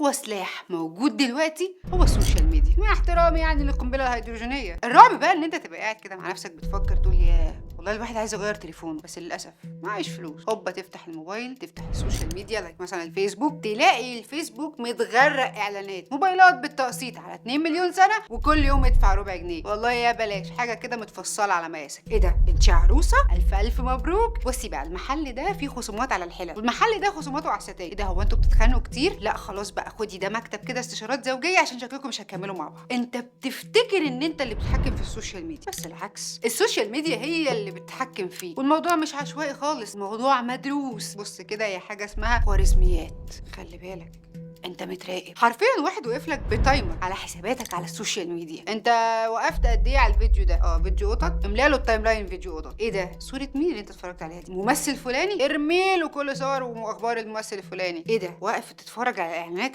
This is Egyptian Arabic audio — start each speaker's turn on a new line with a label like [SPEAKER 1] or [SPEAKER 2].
[SPEAKER 1] اقوى سلاح موجود دلوقتي هو ال social media، مع احترامي يعني للقنبله الهيدروجينيه. الرعب بقى ان انت تبقى قاعد كده مع نفسك بتفكر تقول يا والله الواحد عايز يغير تليفونه، بس للاسف معيش فلوس. هوبا تفتح الموبايل، تفتح ال social media like مثلا الفيسبوك، تلاقي الفيسبوك متغرق اعلانات موبايلات بالتقسيط على 2 مليون سنه، وكل يوم ادفع ربع جنيه. والله يا بلاش، حاجة كده متفصلة على مقاسك. ايه ده، انت عروسه؟ الف الف مبروك. بصي بقى، المحل ده فيه خصومات على الحلل، والمحل ده خصوماته على الستاير. ايه ده، هو انتوا بتتخانقوا كتير؟ لا خلاص بقى، خدي ده مكتب كده استشارات زوجيه عشان شكلكم مش هتكملوا مع بعض. انت بتفتكر ان انت اللي بتتحكم في ال social media، بس العكس، ال social media هي اللي بتتحكم فيه. والموضوع مش عشوائي خالص، الموضوع مدروس. بص كده، هي حاجة اسمها خوارزميات. خلي بالك، انت متراقب حرفيا. واحد وقف لك ب timer على حساباتك على ال social media. انت وقفت قد ايه على الفيديو ده؟ اه، فيديو قطط، املا له ال timeline فيديو قطط. ايه ده، صوره مين اللي انت اتفرجت عليها دي؟ ممثل فلاني، ارمي له كل صور واخبار الممثل الفلاني. ايه ده، واقف تتفرج على اعلانات